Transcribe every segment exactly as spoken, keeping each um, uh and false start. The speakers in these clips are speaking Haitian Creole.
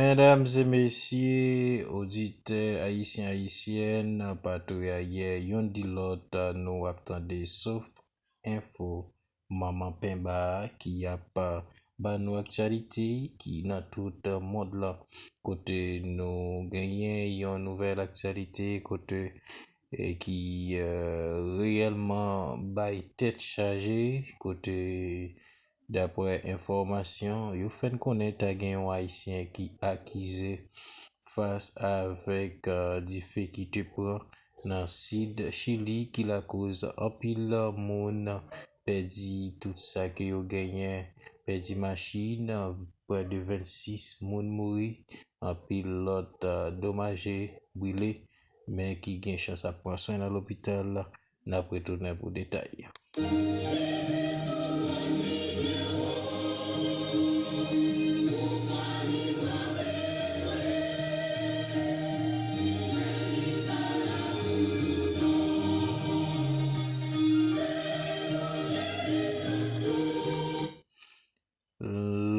Medam e mesye, oditè ayisyen, ayisyèn, patwayè, youn di lòt, nou ap tande Sof Enfo, manman penba a, ki ap, a, ba nou aktyalite ki nan tout mond lan. Kote nou genyen yon nouvèl aktyalite, kote, e, ki, e, reyèlman bay tèt chaje, kote, daprè enfòmasyon, yo fè n konnen ta gen yon Ayisyen ki akize fas avèk, e, dife ki te pran nan sid Chili, ki lakoz anpil moun pèdi tout sa ke yo genyen, pèdi machin, prè de vennsis moun mouri, anpil lòt, e, domaje, brile, men ki gen chans ap pran swen nan lopital. N ap retounen pou detay.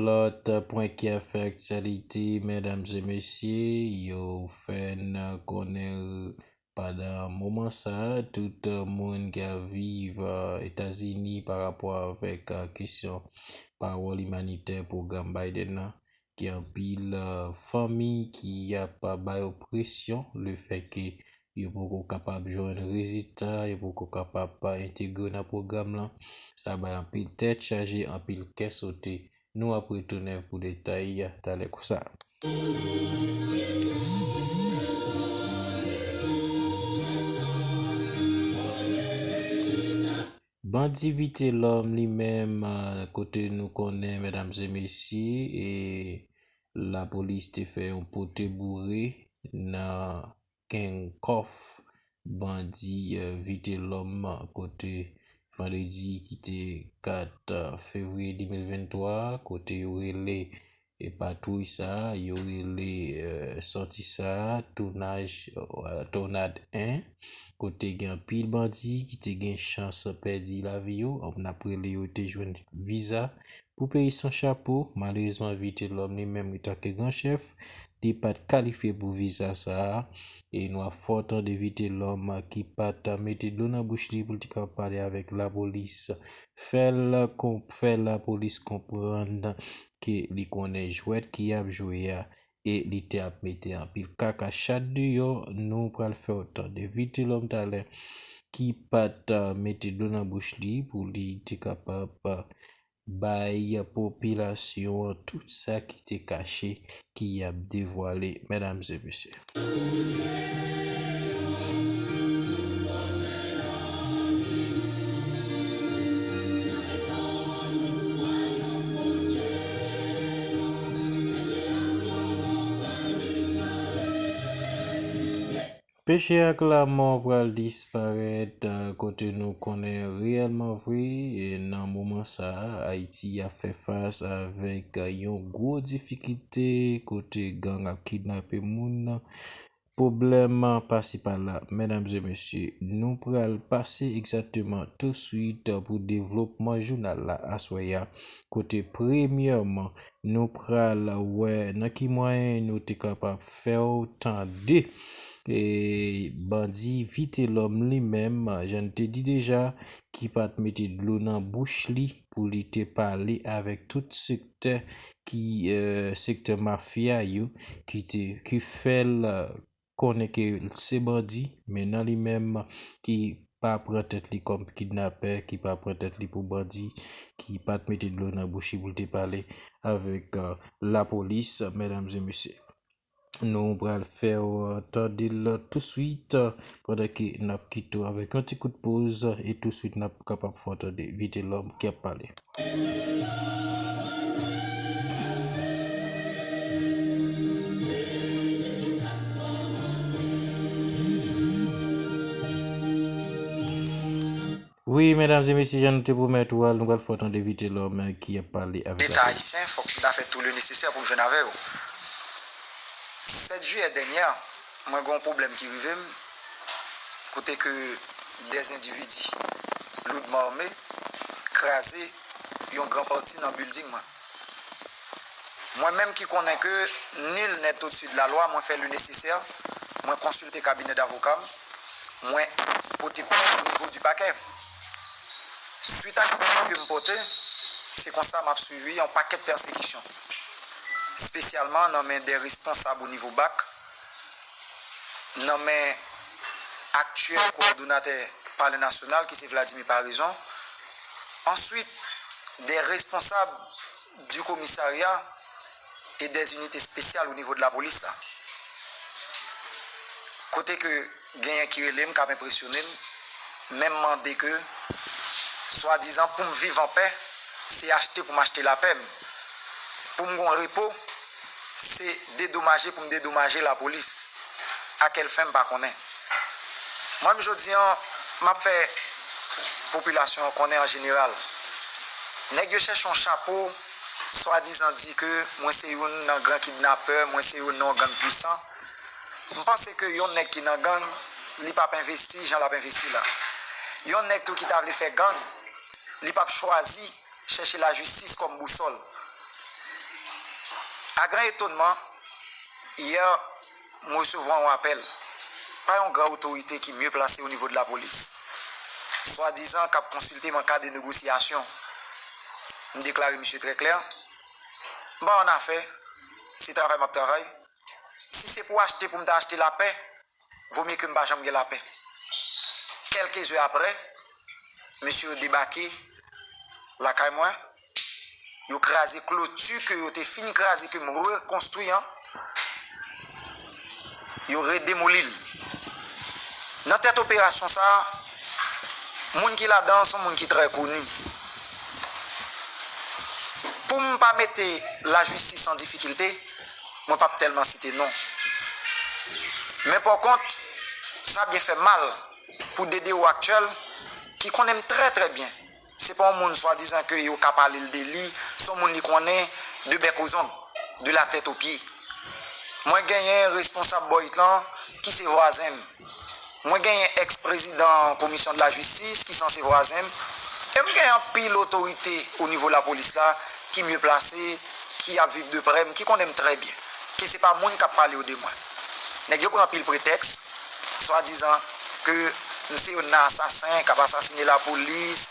Lòt pwen ki ap fè aktyalite, medam e mesye, yo fè n konnen pandan moman sa a, tout moun ki ap viv, e, Etazini pa rapò avèk, e, kesyon pawòl imanitè pwogram Biden nan, gen anpil, e, fanmi ki ap, e, ba yo presyon, lefètke yo poko kapab jwenn rezilta, yo poko kapab, e, entegre nan pwogram lan. Sa bay anpil tèt chaje, anpil kè sote. Nou ap retounen pou detay talè konsa. Bandi Vitelhomme li menm, e, kote nou konnen, medam e mesye, e lapolis te fè yon pote boure nan gang kòf bandi, e, Vitelhomme, kote vandredi ki te kat, e, fevriye de mil venntwa, kote yo rele, e, patwouy sa a, yo rele, e, sòti sa a, tounaj, e, Tornad en, kote gen anpil bandi ki te gen chans pèdi lavi yo, n ap rele yo te jwenn viza pou peyi san chapo. Malerezman, Vitelhomme li menm, antanke gran chèf, li pa t kalifye pou viza sa a. E nou ap fè w tande Vitelhomme ki pa t mete dlo nan bouch li pou l te kapab pale avèk lapolis, fè l konp-, fè lapolis konprann ke li konnen jwèt ki ap jwe a, e li te ap mete anpil kaka chat deyò. Nou pral fè w tande Vitelhomme talè ki pa t, e, mete dlo nan bouch li pou li te kapab, e, bay popilasyon an tout sa ki te kache, ki ap devwale, medam e mesye. Peche ak lanmò pral disparèt, e, kote nou konnen reyèlman vre, e, nan moman sa a, Ayiti ap fè fas avèk, e, yon gwo difikilte, kote gang ap kidnape moun, pwoblèm pase pa la. Medam e mesye, nou pral pase egzakteman touswit pou devlopman jounal la aswè a, kote premyèman, nou pral wè nan ki mwayen nou te kapab fè w tande, e, bandi Vitelhomme li menm, jan n te di deja, ki pa t mete dlo nan bouch li pou li te pale avèk tout sektè ki, e, sektè mafya yo ki te, ki fè l, e, konnen ke l se bandi, men nan li menm ki pa pran tèt li kòm kidnapè, ki pa pran tèt li pou bandi, ki pa t mete dlo nan bouch li pou l te pale avèk, e, lapolis, medam e mesye. Nou pral fè w tande l touswit, pandan ke n ap kite w avèk yon ti kout poz, e touswit n ap kapab fè w tande Vitelhomme ki ap pale. Wi, medam e mesye, jan nou te pwomèt ou a, nou pral fè w tande Vitelhomme ki ap pale avèk Leta ayisyen, fòk nou ta fè tou le nesesè pou nou jwenn avè yo. Sèt jiyè dènyè, mwen gen yon pwoblèm ki rive m, kote ke dè endividi loudman ame kraze yon gran pati nan bilding mwen. Mwen menm ki konnen ke nul n'est au-dessus de la loi, mwen fè le nécessaire, mwen konsilte kabinè davoka m, mwen pote plent o nivo di pakè. Swit ak plent ke m pote, se konsa m ap sibi yon pakèt pèsekisyon, espesyalman nan men de responsab o nivo bak, nan men aktyèl kowòdonatè Palè Nasyonal, ki se Vladimir Paraison. Answit, de responsab di komisarya e de inite espesyal o nivo de lapolis la. Kote ke genyen ki rele m, k ap enpresyone m, men m mande ke, swadizan, pou m viv anpè, se achte pou m achte lapè m. Pou m gon repo, se dedomaje pou m dedomaje lapolis. A kèl fen, m pa konnen. Mwen menm jodi an, m ap fè popilasyon an konnen an jeneral. Nèg yo chèche yon chapo, swadizan di ke mwen se youn nan gran kidnapè, mwen se youn nan yon gang pwisan. M panse ke yon nèg ki nan gang, li p ap envesti jan l ap envesti la. Yon nèg tou ki ta vle fè gang, li p ap chwazi chèche lajistis kòm bousòl. A gran etonman, yè, m resevwa yon apèl. Pa yon gran otorite ki mye plase o nivo de lapolis, swadizan k ap konsilte m an ka de negosyasyon. M deklare misye trè klè, m pa annafè, se travay m ap travay. Si se pou achte pou m ta achte lapè, vomye ke m pa janm gen lapè. Kèlke zè aprè, mesye yo debake lakay mwen, yo kraze kloti ke yo te fin kraze, ke m rekonstwi an, yo redemoli l. Nan tèt operasyon sa a, moun ki ladan an se yon moun ki trè koni. Pou m pa mete lajistis an difikilte, mwen p ap tèlman site non. Men pa kont, sa byen fè m mal pou D D O aktyèl, ki konnen m trè, trè byen. Se pa yon moun swadizan ke yo ka pale l de li, se yon moun li konnen de bèk o zong, de la tèt o pye. Mwen genyen responsab Boyt lan ki se vwazen m. Mwen genyen èks prezidan komisyon de la jistis ki sanse vwazen m. E m genyen anpil otorite o nivo lapolis la ki mye plase, ki ap viv de prè m, ki konnen m trè byen. Ke se pa moun k ap pale yo de mwen. Nèg yo pran anpil pretèks, swadizan ke m se youn nan asasen k ap asasine lapolis,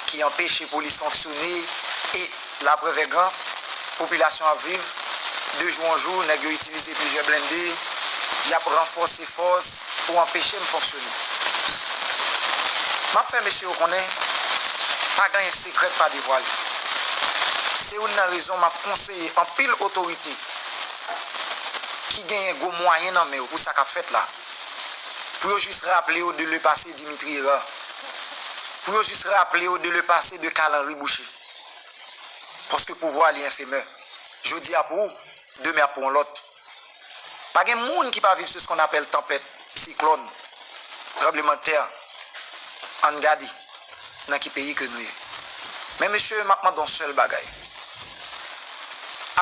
ki anpeche polis fonksyone, e laprèv è gran, popilasyon ap viv. De jou an jou, nèg yo itilize plizyè blende, y ap ranfòse fòs pou anpeche m fonksyone. M ap fè mesye yo konnen, pa gen anyen k sekrè k pa devwale. Se youn nan rezon m ap konseye anpil otorite ki genyen gwo mwayen nan men yo pou sa k ap fèt la, pou yo jis raple yo de le passé Dimitri Hérard, pou yo jis raple yo de le passé de Carl Henry Boucher. Paske pouvwa li enfemè. Jodi a pou ou, demen ap pou yon lòt. Pa gen moun ki pa viv sou ce qu'on appelle tanpèt, siklòn, tranblemanntè. Ann gade nan ki peyi ke nou ye. Men mesye, m ap mande yon sèl bagay.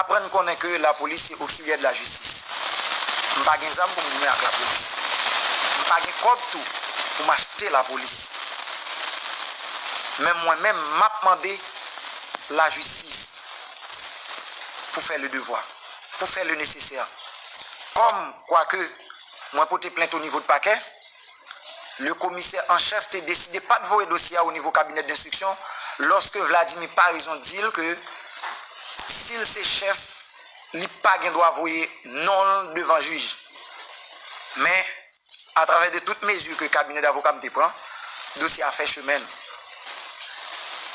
Aprann konnen ke lapolis se oksilyè de lajistis. M pa gen zam pou m goumen ak lapolis. M pa gen kòb tou pou m achte lapolis. Men mwen menm, m ap mande lajistis pou fè le devwa, pou fè le nesesè. Kòm, kwake, mwen pote plent o nivo de pakè, le komisè an chèf te deside pa t voye dosye a o nivo kabinè denstriksyon, lòske Vladimir Paraison di l ke si l se chèf, li pa gen dwa voye non l devan jij. Men, atravè de tout mezi ke kabinè davoka m te pran, dosye a fè chemen l.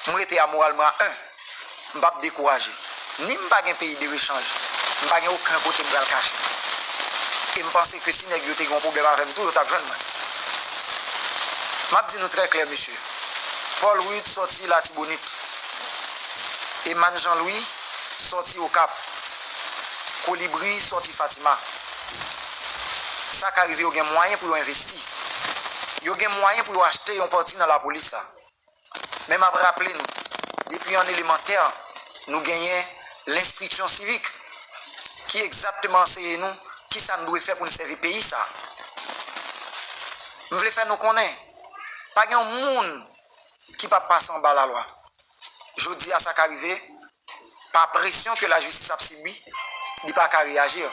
M rete a moral mwen a en. M p ap dekouraje. Ni m pa gen peyi de rechanj, m pa gen okenn kote m pral kache. E m panse ke si nèg yo te gen yon pwoblèm avè m tou, yo t ap jwenn mwen. M ap di nou trè klè, mesye. Paul Rude sòti Latibonit. Eman Jean Louis sòti Okap. Kolibri sòti Fatima. Sa ka rive yo gen mwayen pou yo envesti. Yo gen mwayen pou yo achte yon pati nan lapolis la. Men m ap raple nou, depi an elemantè, nou genyen lenstriksyon sivik ki egzakteman anseye nou kisa n dwe fè pou n sèvi peyi sa a. M vle fè nou konnen, pa gen yon moun ki p ap pase anba lalwa. Jodi a sa ka rive, pa presyon ke lajistis ap sibi, li pa ka reyaji.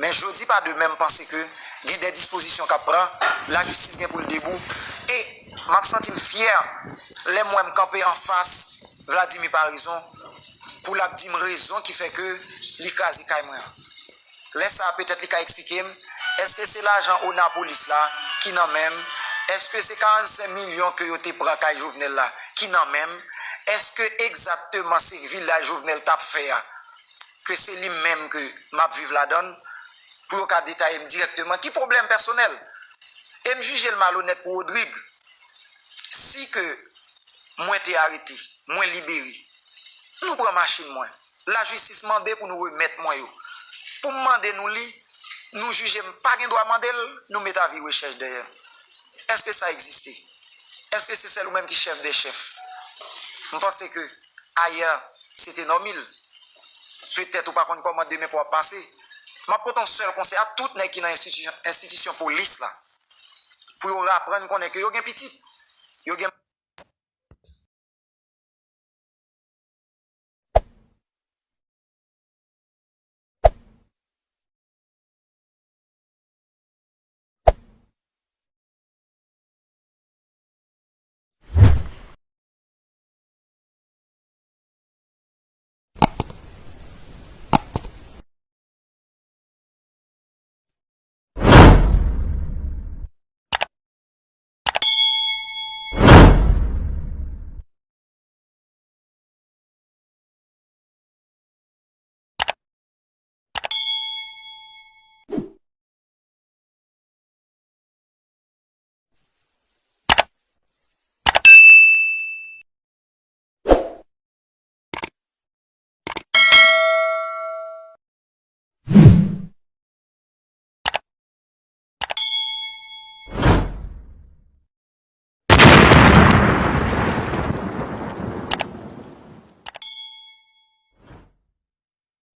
Men jodi pa demen, m panse ke gen de dispozisyon k ap pran, lajistis gen pou l debou. E m ap santi m fyè lè m wè m kanpe anfas Vladimir Paraison pou l ap di m rezon ki fè ke li kraze kay mwen an. Lè sa a, petèt li ka eksplike m, èske se lajan Onapolis la ki nan men m? Èske se karannsenk milyon ke yo te pran kay Jovenel la ki nan men m? Èske egzakteman se vilaj Jovenel t ap fè a, ke se li menm ke m ap viv ladan l, pou yo ka detaye m dirèkteman ki pwoblèm pèsonèl? E m jije l malonèt pou Rodrigue. Si ke mwen te arete, mwen libere, nou pran machin mwen, lajistis mande pou nou remèt mwen yo. Pou m mande nou li, nou jije m pa gen dwa mande l, nou met avi rechèch dèyè m. Èske sa egziste? Èske se sèl ou menm ki chèf dè chèf? M panse ke ayè, se te nòmil. Petèt ou pa konn kòman demen pou ap pase. M ap pote yon sèl konsèy a tout nèg ki nan enstitisyon, enstitisyon polis la, pou yo aprann konnen ke yo gen pitit, yo gen